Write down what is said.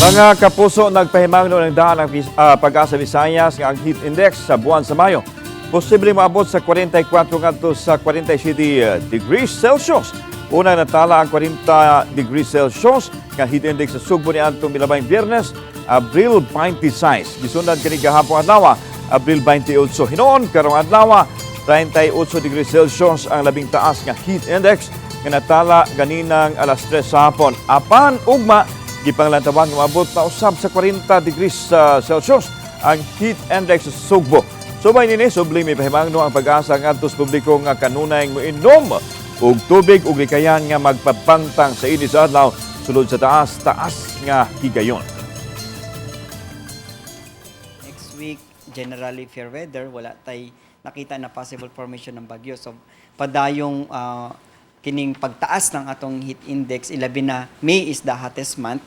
Mga kapuso, nagpahimangno ng daan ang Pag-asa Visayas nga ang heat index sa buwan sa Mayo posible maabot sa 44 ngadto sa 47 degrees Celsius. Una natala ang 40 degrees Celsius nga heat index sa Sugbo niadtong milabayng Biyernes, Abril 26. Gisundan kini gahapon adlaw, Abril 28. Hinuon karong adlaw, 38 degrees Celsius ang labing taas nga heat index nga natala ganinang alas 3 sa hapon. Apan ugma gipanglantawan nga moabot pa usab sa 40 degrees Celsius ang heat index sa Sugbo. Subay nini, subli mipahimangno ang Pag-asa ngadto sa publiko nga kanunay moinom og tubig ug likayan nga magpapantang sa init sa adlaw sulod sa taas taas nga higayon. Next week, generally fair weather, wala tay nakita na possible formation ng bagyo. So padayong kining pagtaas ng atong heat index, ilabi na May is the hottest month.